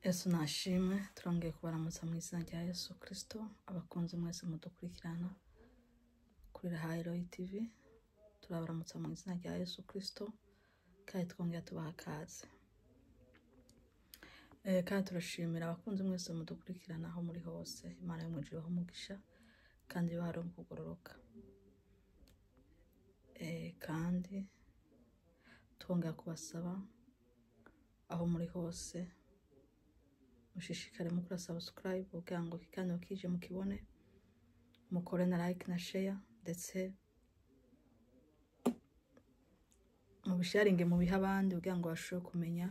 Yesu nashimwe, turongeye kubaramutsa mu izina rya Yesu Kristo. Abakunzi mwese mudukurikirana kuri Rahayi TV, turabaramutsa mu izina rya Yesu Kristo kandi twongera tubaha kaze. Kandi turashimira abakunzi mwese mudukurikirana aho muri hose. Imana yo mu ijuru ibahe umugisha kandi ibahe mu kugororoka. Kandi twongera kubasaba aho muri hose mushishikare mukora subscribe kugira ngo ikiganiro kije mukibone, mukore na like na share, ndetse mubisharinge mubihe abandi kugira ngo bashobore kumenya,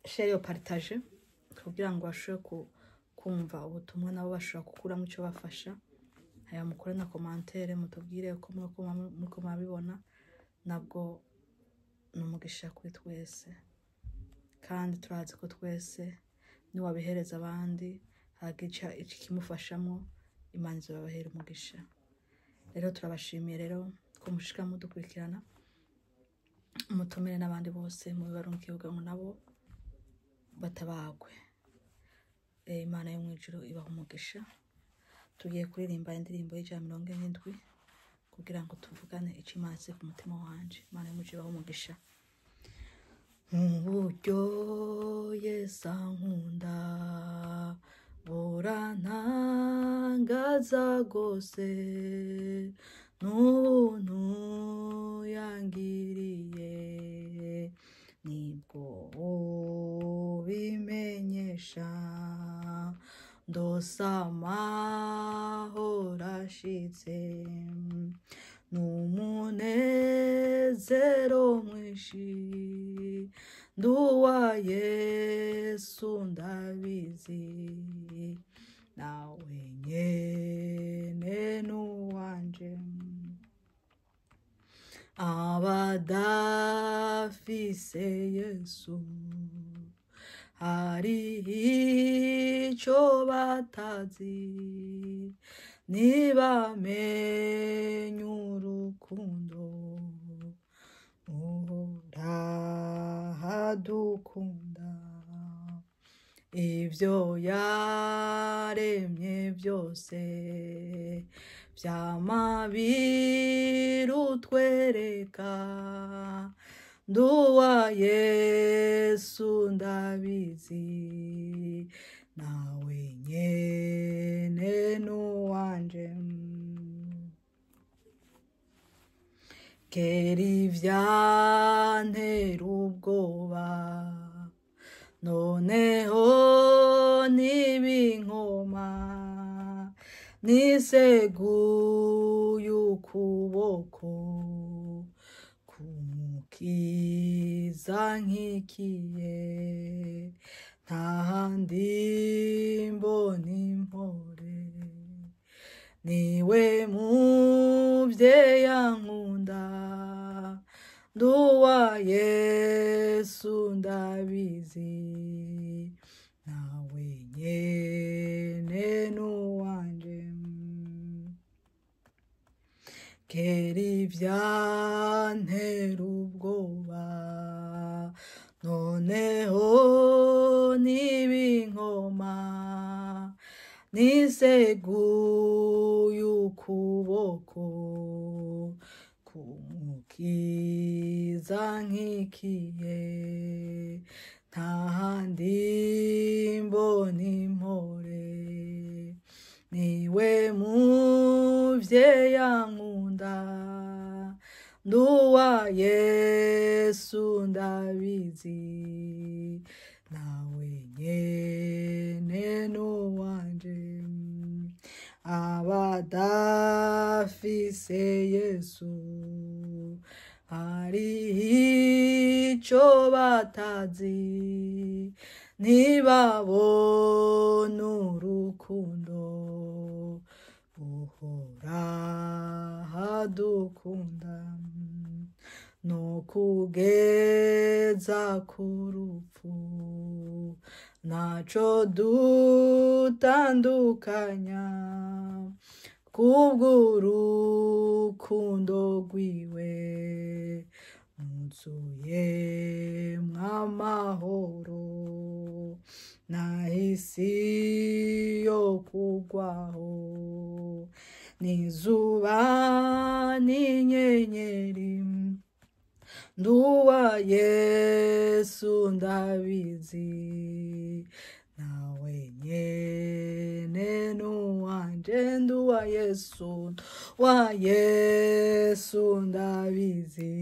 share yo partage kugira ngo bashobore kumva ubutumwa nabo bashobora gukuramo icyo bafasha. Haya mukore na commentaire mutubwire uko muriko murabibona, nabwo ni umugisha kuri twese. Kandi turazi ko twese niwabihereza abandi hagica ikimufashamo, Imana izobahera umugisha. Rero turabashimiye rero ko mushika mudukurikirana, mutumire n'abandi bose mubibarungiye kugira ngo nabo batabagwe. Imana yo mu ijuru ibaha umugisha. Tugiye kuririmba indirimbo y'147 kugira ngo tuvugane icyo Imana isi ku mutima wanje. Imana yo mu ijuru ibaha umugisha. Uburyo Yesu ankunda burantangaza rwose, n'ubuntu yangiriye nibwo bubimenyesha. Ndose amahoro ashitse n'umunezero mwinshi, nduwa Yesu ndabizi, nawe nyene n'uwanje. Abadafise Yesu hari ico batazi, ntibamenye urukundo uhoraho adukunda. Ivyo yaremye byose vyama birutwereka, nduwa Yesu ndabizi, nawe nyene n'uwanje. Kera ivyantera ubwoba, noneho ntibinkoma, niseguye ukuboko k'Umukiza nkikiye, nta handi mbona impore, niwe muvyeyi ankunda, nduwa Yesu ndabizi, nawe nyene n'uwanje. Kera ivyantera ubwoba, noneho ntibinkoma, niseguye ukuboko k'Umukiza nkikiye, nta handi mbona impore, niwe muvyeyi ankunda, nduwa Yesu ndabizi, nawe nyene n'uwanje. Abadafise Yesu hari ico batazi, ntibabona urukundo uhoraho adukunda, no kugeza ku rupfu ntaco dutandukanya, kubw'urukundo rwiwe nuzuyemwo amahoro. Nahisi yo kugwaho n'izuba n'inyenyeri nduwa Yesu ndabizi nawe nyene nuwanje nduwa Yesu wa Yesu ndabizi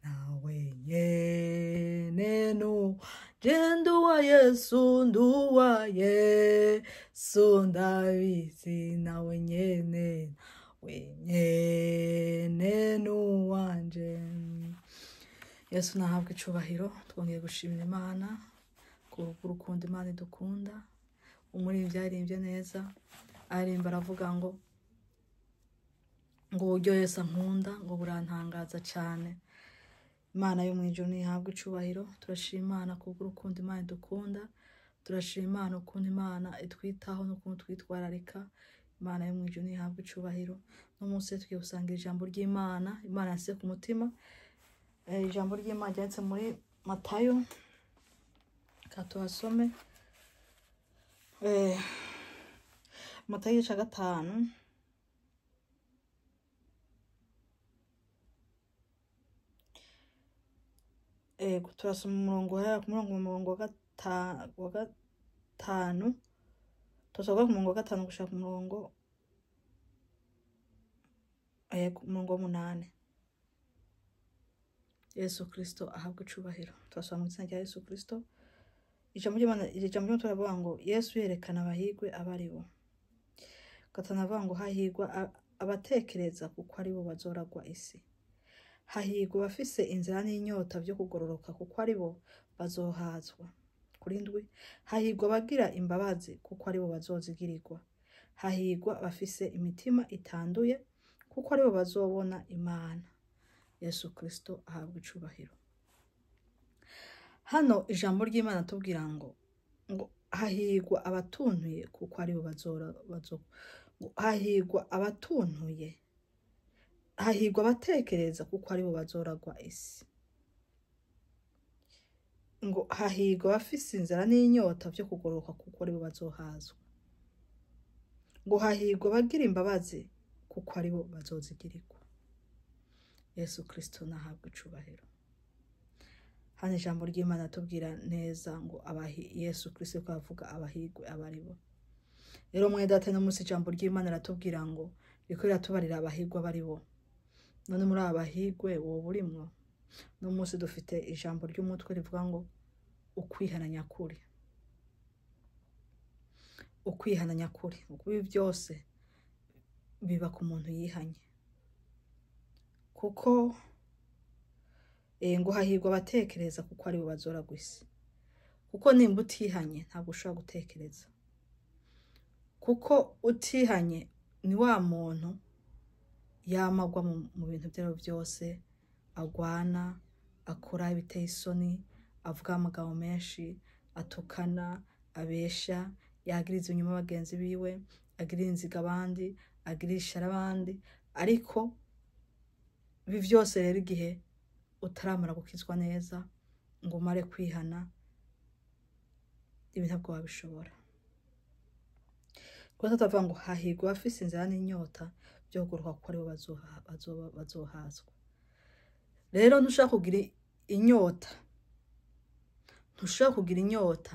nawe nyene nuwanje nduwa Yesu nduwa Yesu ndabizi nawe nyene wenyene nuwanje. Yesu nahabwe icubahiro. Twongeye gushimira Imana urukundo Imana idukunda. Umuririmbyi yaririmbye neza, aririmba aravuga ngo uburyo Yesu ankunda ngo burantangaza cyane. Imana yo mu ijuru ntihabwe icubahiro. Turashima Imana kubw'urukundo Imana idukunda, turashima Imana ukuntu Imana itwitaho n'ukuntu twitwararika. Imana yo mu ijuru ntihabwe icubahiro. No munsi tugiye gusangira ijambo ry'Imana. Imana yasize ku mutima ijambo ry'Imana ryanditse muri Matayo. Tuhasome Matayo igice 5. Turasoma umurongo uhera ku murongo wa 5. Turasoma ku murongo wa 5 gushika ku murongo 8. Yesu Kristo ahabwe icubahiro. Turasoma mu izina rya Yesu Kristo. Ijambo ry'Imana turavuga ngo Yesu yerekana abahigwe abaribo. 5 avuga ngo hahigwa abatekereza kuko aribo bazoragwa isi. Hahigwa abafise inzara n'inyota byo kugororoka kuko aribo bazohazwa. 7 hahigwa abagira imbabazi kuko aribo bazozigirirwa. Hahigwa abafise imitima itanduye kuko aribo bazobona Imana. Yesu Kristo ahabwe icubahiro. Hano ijambo ry'Imana tubwira ngo hahigwa abatuntuye kuko aribo hahigwa abatuntuye, hahigwa abatekereza kuko aribo bazoragwa isi. Ngo hahigwa abafise inzara n'inyota byo kugororoka kuko aribo bazohazwa. Ngo hahigwa abagira imbabazi kuko aribo bazozigirirwa. Yesu Kristo nahabwe icubahiro. Hano ijambo ry'Imana tubwira neza ngo Yesu Kristo ko avuga abahigwe abaribo. Rero mwe data no munsi ijambo ry'Imana ratubwira ngo riko ratubarira abahigwe abaribo. None muri abahigwe wowe urimwo. No munsi dufite ijambo ry'umutwe rivuga ngo ukwihana nyakuri. Ukwihana nyakuri. Uko ibi byose biba ku muntu yihanye. Kuko ngo hahigwa abatekereza kuko aribo bazoragwa isi. Kuko nimba utihanye ntabwo ushobora gutekereza. Kuko utihanye ni wa muntu yamagwa mu bintu byabo byose, agwana, akora ibiteye isoni, avuga amagambo menshi, atukana, abesha, yagiriza inyuma bagenzi biwe, agirira inziga abandi, agirisha abandi. Ariko ibi byose rero igihe utaramara gukizwa neza ngo umare kwihana, ibi ntabwo wabishobora. Kuko tutavuga ngo hahigwa abafise inzara n'inyota byo kugororoka kuko aribo bazohazwa. Rero ntushobora kugira inyota, ntushobora kugira inyota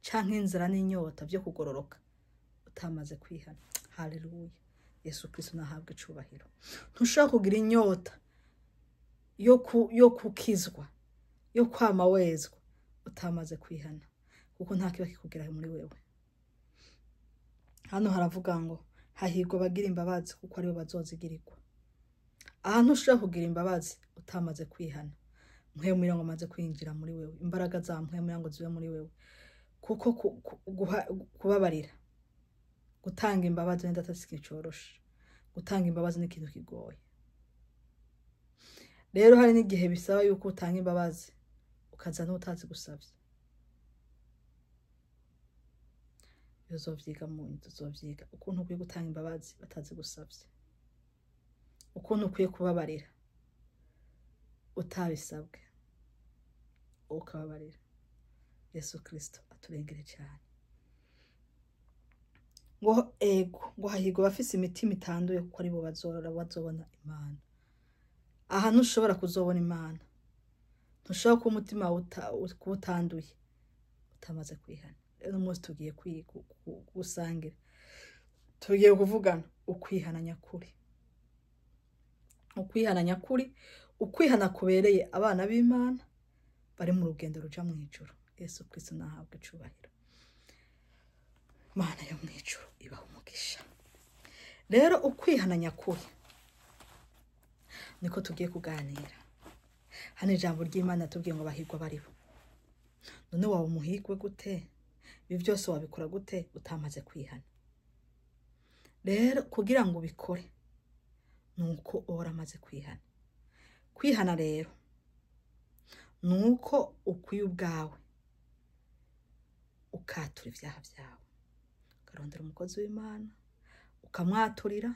canke inzara n'inyota byo kugororoka utamaze kwihana. Haleluya. Yesu Kristo nahabwe icubahiro. Ntushobora kugira inyota yo kukizwa, yo kwama wezwa utamaze kwihana, kuko nta kiba kikugera muri wewe. Hano haravuga ngo hahigwa abagira imbabazi kuko aribo bazozigirirwa. Ahantu ushobora kugira imbabazi utamaze kwihana, mpwemu ngo amaze kwinjira muri wewe, imbaraga za mpwemu ngo zibe muri wewe. Kuko kubabarira, gutanga imbabazi ni data si coroshe. Gutanga imbabazi ni ikintu kigoye. Rero hari n'igihe bisaba yuko utanga imbabazi ukaza n'utazi gusavye. Uzovyiga mu nzu, uzovyiga ukuntu ukwiye gutanga imbabazi batazi gusavye, ukuntu ukwiye kubabarira utabisabwe ukababarira. Yesu Kristo aturengere cyane. Ngo ego, ngo hahirwa abafise imitima itanduye, kuko aribo bazorora bazobona Imana. Aha ntushobora kuzobona Imana, ntushobora kuba umutima wawe kuba utanduye utamaze kwihana. Rero uno munsi tugiye gusangira, tugiye kuvugana ukwihana nyakuri, ukwihana nyakuri, ukwihana kubereye abana b'Imana bari mu rugendo ruja mu ijuru. Yesu Kristo nahabwe icubahiro. Mana yo mu ijuru ibaha umugisha. Rero ukwihana nyakuri niko tugiye kuganira. Hano ijambo ry'Imana tubwiye ngo bahirwa baribo. None waba umuhirwe gute? Ibi byose wabikora gute utamaze kwihana? Rero kugira ngo ubikore nuko uba waramaze kwihana. Kwihana rero nuko ukwiye ubwawe ukatura ibyaha byawe, ukarondera umukozi w'Imana, ukamwaturira,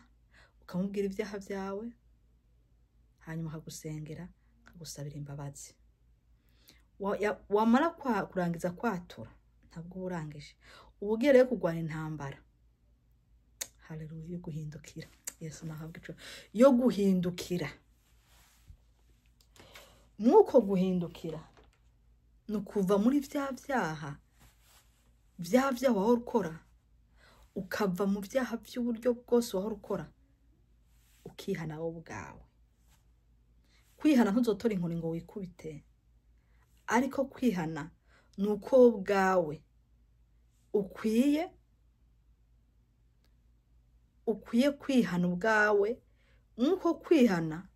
ukamubwira ibyaha byawe, hanyuma akagusengera, akagusabira imbabazi. Wamara kurangiza kwatura, ntabwo uba urangije, uba ugiye rero kurwana intambara. Haleluya, yo guhindukira. Yesu nahabwe ico yo guhindukira. Mwuko guhindukira ni ukuva muri vya vyaha, vya vyaha wahora ukora, ukava mu vyaha vy'uburyo bwose wahora ukora, ukihana wowe ubwawe. Kwihana ntuzotora inkoni ngo wikubite, ariko kwihana ni uko wowe ubwawe ukwiye kwihana ubwawe. Nk'uko kwihana